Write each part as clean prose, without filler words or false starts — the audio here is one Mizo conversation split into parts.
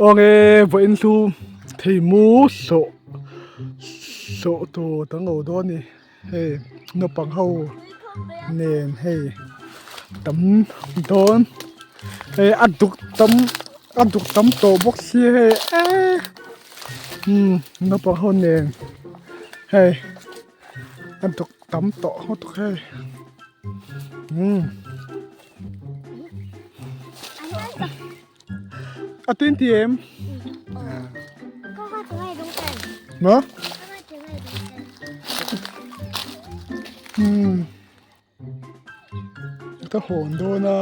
Aw nge vawiin chu thei mu sawh sawh tur kan lo dawn a ni hei naupang ho nen hei tam dawn hei a duk tam a duk tam tawh bawk sia hei eee umm naupang ho nen hei a duk tam tawh lutuk hei umm. A tin ti em? Maw? Umm ka hawn dawn a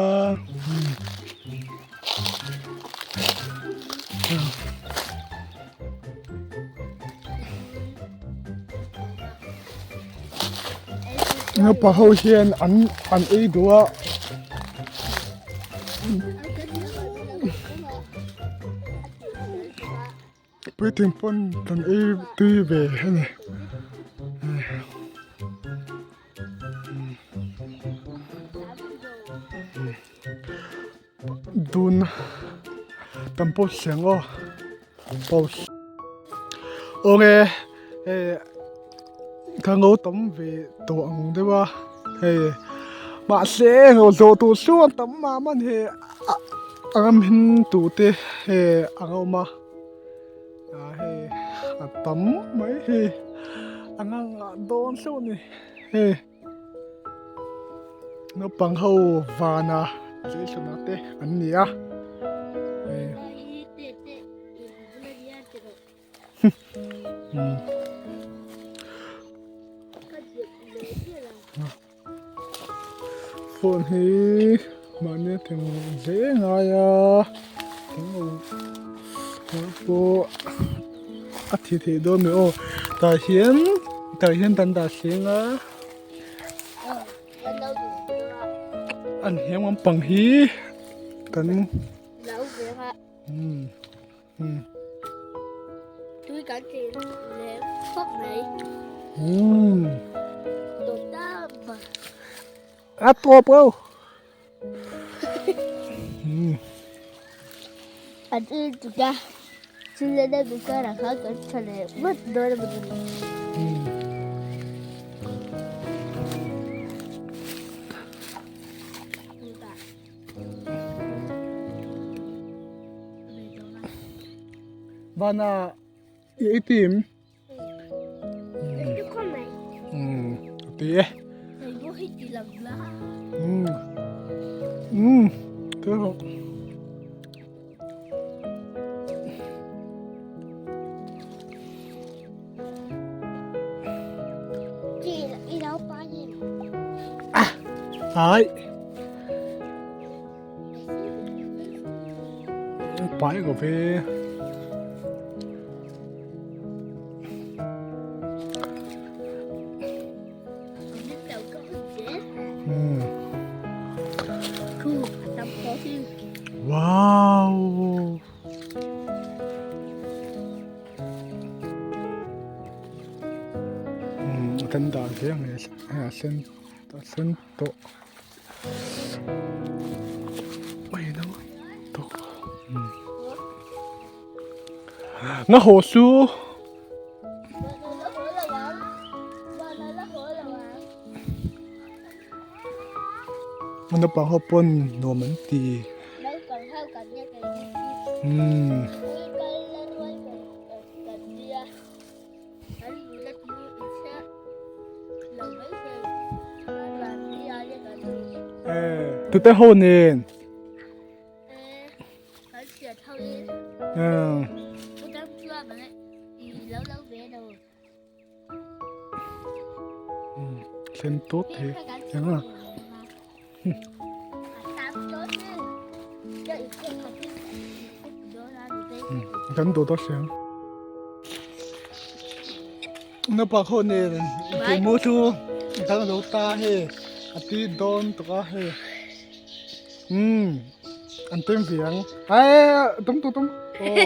Naupang ho hian an an ei duh a. Puitling pawn kan ei tui ve a ni. Dun tam pawh siang aw pause aw nge hei ka ngo tam ve tawh ang deuh a hei mahse ngo zawh tur chu an tam mah mah a ni hei a ram hin tur te hei a awm a ah hei a tam mai hei a ngah dawn hlauh a ni hei. Naupang ho vana Jason-a te an ni a phone hi mahni a theng hle ngai a pawh a thi theih dawn mai aw tah hian tah hian kan dah thleng a. An heng lampang hi kan umm umm tui kan ti leh khawp mai umm a tawp lo umm an in tuk a thil leh na dukar ah khan kan tha leh vut dawn a ni. Vana i ei tim umm a ti e umm umm tui rawh. Ai pai ko ve Wow Kan dah hle ang hei a sen a sen tawh Nga haw chu Naupang ho pawn nuam an ti. Umm. Tute ho nen. Sen tawp thei eng a. Kan dawt a hriang. Naupang ho nen tui chu dang lo ta hei a tui dawn tawk a hei umm an tem ve ang aii tum tum tum aw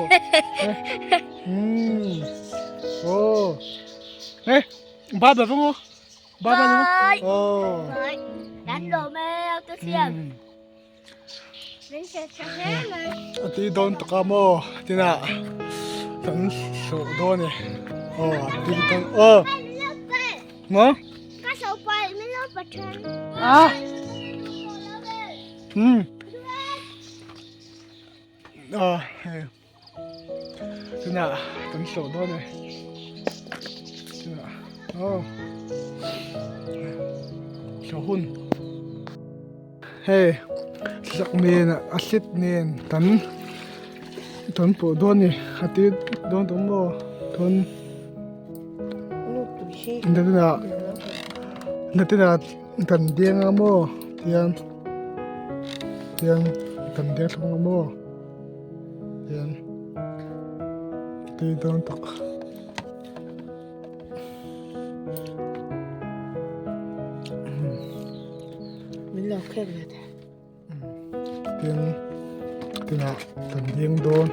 umm aw eh ba ba vang aw ba ba vang aw Đánh đồ mê tôi xem. A tui dawn tak a maw tinah kan sawh dawn e aw a tui dawn aw maw a um a hei tunah kan sawh dawn e tunah aw sawh hun. Hei sak nen a hlit nen kan kan pawh dawn a ni a tui dawn tawh maw chuan nakinah nakinah kan deng ang maw tiang tiang kan deng thleng ang maw tiang a tui dawn tawh. Min lo khek ve ta. Tin tinah kan ding dawn.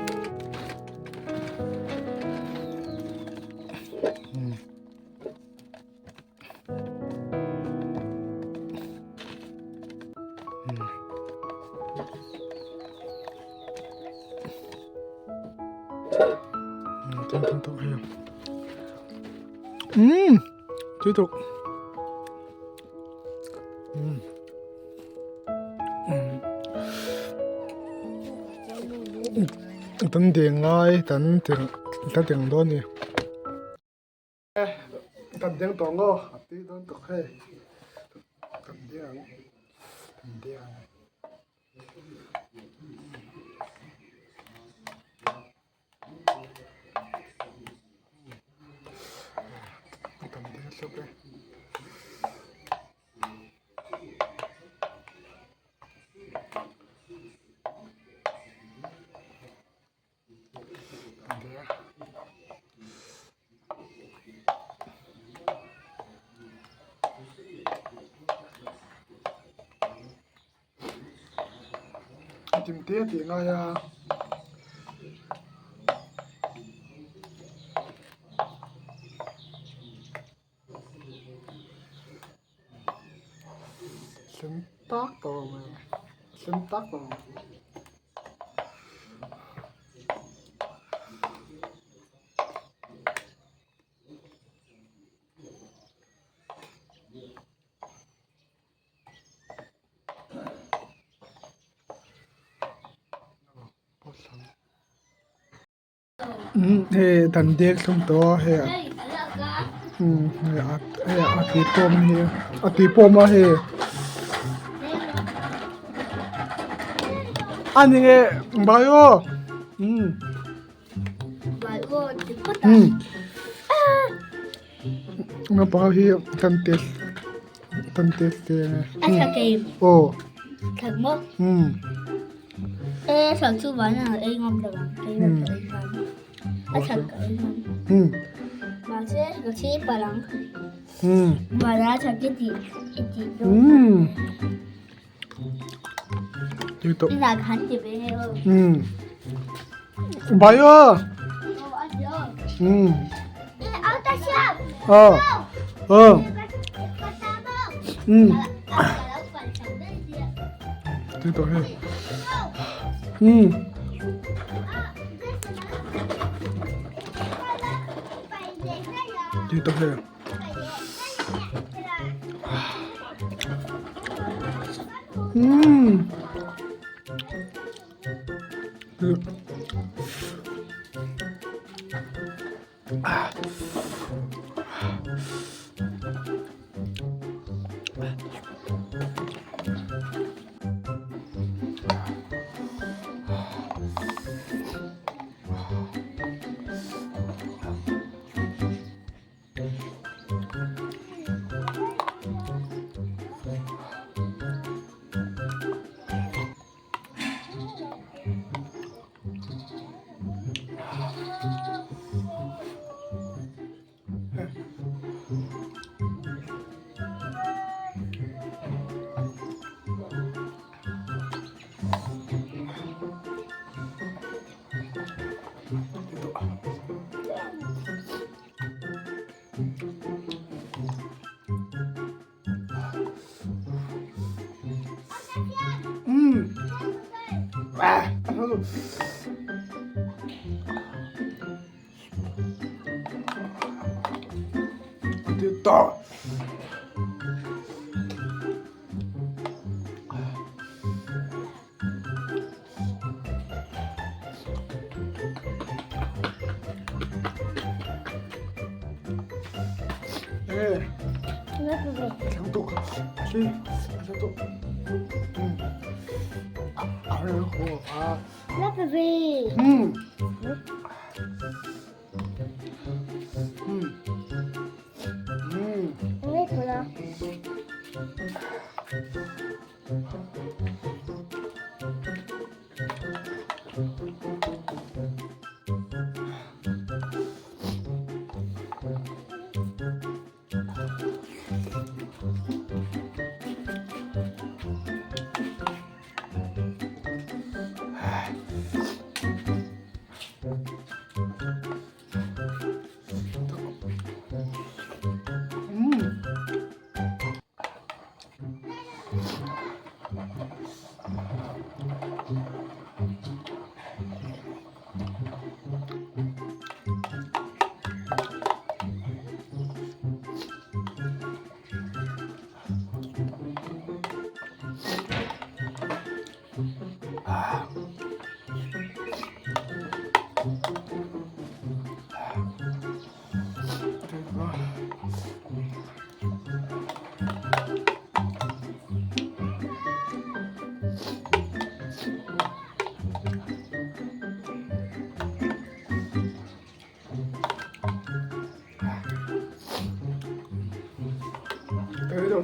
Tui tuk. Kan deng lai kan deng dawn a ni. Kan deng tawh ang aw a tui dawn tuk hei kan deng ang kan deng ang. Kan deng hlawp e. A dim te tih ngai a. Sen tak tawh mai sen tak tawh. Hei dan dek thlum tawh a hei hei a tui pawm hi a tui pawm a hei a ni nge bai aw naupang hi kan test kan test te aw Bai aw aw aw tui tawh hei tui tawh hei. Ta.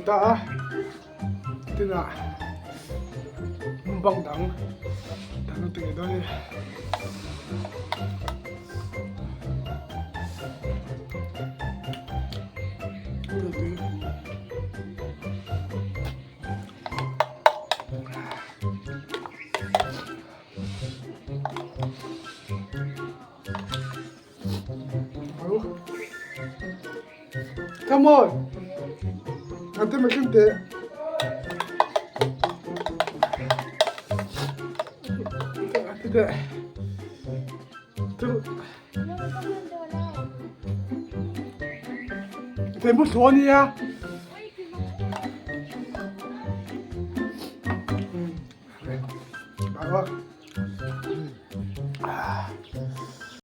Ta a tinah bang dang dang a ti ngei dawn a ni. Come on. Ate machine te. Ate te. Te mu suo nia.